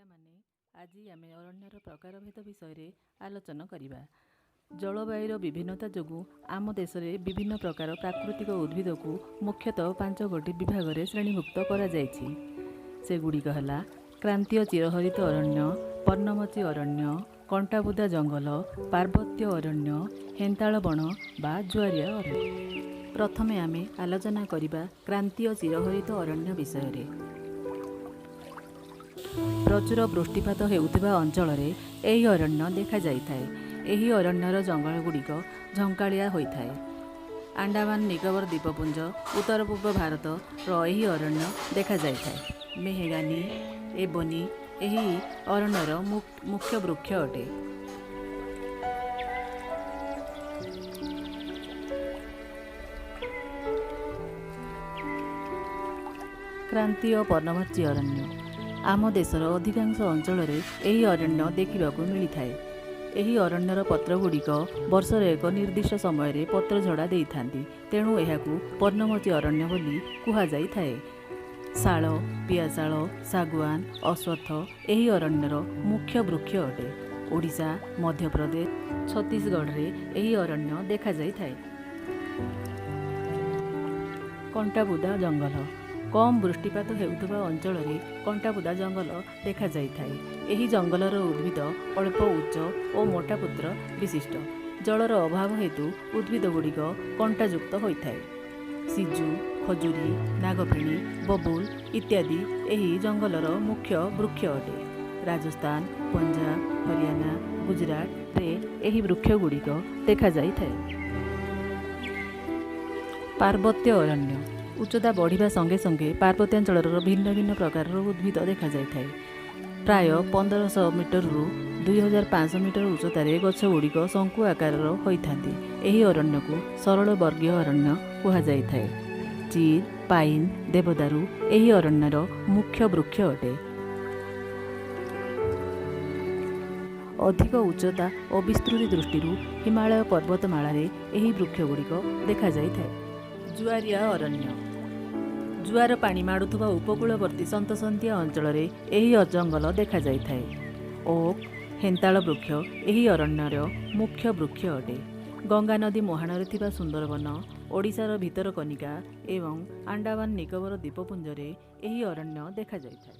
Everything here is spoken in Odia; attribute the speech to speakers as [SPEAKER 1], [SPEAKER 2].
[SPEAKER 1] ପିଲାମାନେ, ଆଜି ଆମେ ଅରଣ୍ୟର ପ୍ରକାରଭେଦ ବିଷୟରେ ଆଲୋଚନା କରିବା। ଜଳବାୟୁର ବିଭିନ୍ନତା ଯୋଗୁଁ ଆମ ଦେଶରେ ବିଭିନ୍ନ ପ୍ରକାର ପ୍ରାକୃତିକ ଉଦ୍ଭିଦକୁ ମୁଖ୍ୟତଃ 5 ଗୋଟି ବିଭାଗରେ ଶ୍ରେଣୀଭୁକ୍ତ କରାଯାଇଛି। ସେଗୁଡ଼ିକ ହେଲା କ୍ରାନ୍ତୀୟ ଚିରହରିତ ଅରଣ୍ୟ, ପର୍ଣ୍ଣମୋଚୀ ଅରଣ୍ୟ, କଣ୍ଟାବୁଦା ଜଙ୍ଗଲ, ପାର୍ବତ୍ୟ ଅରଣ୍ୟ, ହେନ୍ତାଳ ବଣ ବା ଜୁଆରିଆ ଅରଣ୍ୟ। ପ୍ରଥମେ ଆମେ ଆଲୋଚନା କରିବା କ୍ରାନ୍ତୀୟ ଚିରହରିତ ଅରଣ୍ୟ ବିଷୟରେ। ପ୍ରଚୁର ବୃଷ୍ଟିପାତ ହେଉଥିବା ଅଞ୍ଚଳରେ ଏହି ଅରଣ୍ୟ ଦେଖାଯାଇଥାଏ। ଏହି ଅରଣ୍ୟର ଜଙ୍ଗଲଗୁଡ଼ିକ ଝଙ୍କାଳିଆ ହୋଇଥାଏ। ଆଣ୍ଡାମାନ ନିକୋବର ଦ୍ୱୀପପୁଞ୍ଜ, ଉତ୍ତର ପୂର୍ବ ଭାରତର ଏହି ଅରଣ୍ୟ ଦେଖାଯାଇଥାଏ। ମେହେଗାନି, ଏବନି ଏହି ଅରଣ୍ୟର ମୁଖ୍ୟ ବୃକ୍ଷ ଅଟେ। କ୍ରାନ୍ତୀୟ ପର୍ଣ୍ଣମୋଚୀ ଅରଣ୍ୟ। ଆମ ଦେଶର ଅଧିକାଂଶ ଅଞ୍ଚଳରେ ଏହି ଅରଣ୍ୟ ଦେଖିବାକୁ ମିଳିଥାଏ। ଏହି ଅରଣ୍ୟର ପତ୍ରଗୁଡ଼ିକ ବର୍ଷର ଏକ ନିର୍ଦ୍ଦିଷ୍ଟ ସମୟରେ ପତ୍ରଝଡ଼ା ଦେଇଥାନ୍ତି, ତେଣୁ ଏହାକୁ ପର୍ଣ୍ଣମୋଚୀ ଅରଣ୍ୟ ବୋଲି କୁହାଯାଇଥାଏ। ଶାଳ, ପିଆଶାଳ, ଶାଗୁଆନ, ଅଶ୍ୱତ୍ଥ ଏହି ଅରଣ୍ୟର ମୁଖ୍ୟ ବୃକ୍ଷ ଅଟେ। ଓଡ଼ିଶା, ମଧ୍ୟପ୍ରଦେଶ, ଛତିଶଗଡ଼ରେ ଏହି ଅରଣ୍ୟ ଦେଖାଯାଇଥାଏ। କଣ୍ଟାବୁଦା ଜଙ୍ଗଲ। କମ୍ ବୃଷ୍ଟିପାତ ହେଉଥିବା ଅଞ୍ଚଳରେ କଣ୍ଟାବୁଦା ଜଙ୍ଗଲ ଦେଖାଯାଇଥାଏ। ଏହି ଜଙ୍ଗଲର ଉଦ୍ଭିଦ ଅଳ୍ପ ଉଚ୍ଚ ଓ ମୋଟା ପତ୍ର ବିଶିଷ୍ଟ। ଜଳର ଅଭାବ ହେତୁ ଉଦ୍ଭିଦଗୁଡ଼ିକ କଣ୍ଟାଯୁକ୍ତ ହୋଇଥାଏ। ସିଜୁ, ଖଜୁରୀ, ନାଗଫେଣୀ, ବବୁଲ ଇତ୍ୟାଦି ଏହି ଜଙ୍ଗଲର ମୁଖ୍ୟ ବୃକ୍ଷ ଅଟେ। ରାଜସ୍ଥାନ, ପଞ୍ଜାବ, ହରିୟାଣା, ଗୁଜୁରାଟରେ ଏହି ବୃକ୍ଷଗୁଡ଼ିକ ଦେଖାଯାଇଥାଏ। ପାର୍ବତ୍ୟ ଅରଣ୍ୟ। ଉଚ୍ଚତା ବଢ଼ିବା ସଙ୍ଗେ ସଙ୍ଗେ ପାର୍ବତ୍ୟାଞ୍ଚଳର ଭିନ୍ନ ଭିନ୍ନ ପ୍ରକାରର ଉଦ୍ଭିଦ ଦେଖାଯାଇଥାଏ। ପ୍ରାୟ 1500 ମିଟରରୁ 2500 ମିଟର ଉଚ୍ଚତାରେ ଗଛଗୁଡ଼ିକ ଶଙ୍କୁ ଆକାରର ହୋଇଥାନ୍ତି। ଏହି ଅରଣ୍ୟକୁ ସରଳ ବର୍ଗୀୟ ଅରଣ୍ୟ କୁହାଯାଇଥାଏ। ଚିର୍, ପାଇନ୍, ଦେବଦାରୁ ଏହି ଅରଣ୍ୟର ମୁଖ୍ୟ ବୃକ୍ଷ ଅଟେ। ଅଧିକ ଉଚ୍ଚତା ଓ ବିସ୍ତୃତି ଦୃଷ୍ଟିରୁ ହିମାଳୟ ପର୍ବତମାଳାରେ ଏହି ବୃକ୍ଷଗୁଡ଼ିକ ଦେଖାଯାଇଥାଏ। ଜୁଆରିଆ ଅରଣ୍ୟ। ଜୁଆର ପାଣି ମାଡ଼ୁଥିବା ଉପକୂଳବର୍ତ୍ତୀ ସନ୍ତସନ୍ତିଆ ଅଞ୍ଚଳରେ ଏହି ଜଙ୍ଗଲ ଦେଖାଯାଇଥାଏ। ଓକ୍, ହେନ୍ତାଳ ବୃକ୍ଷ ଏହି ଅରଣ୍ୟର ମୁଖ୍ୟ ବୃକ୍ଷ ଅଟେ। ଗଙ୍ଗା ନଦୀ ମୁହାଣରେ ଥିବା ସୁନ୍ଦରବନ, ଓଡ଼ିଶାର ଭିତରକନିକା ଏବଂ ଆଣ୍ଡାମାନ ନିକୋବର ଦ୍ୱୀପପୁଞ୍ଜରେ ଏହି ଅରଣ୍ୟ ଦେଖାଯାଇଥାଏ।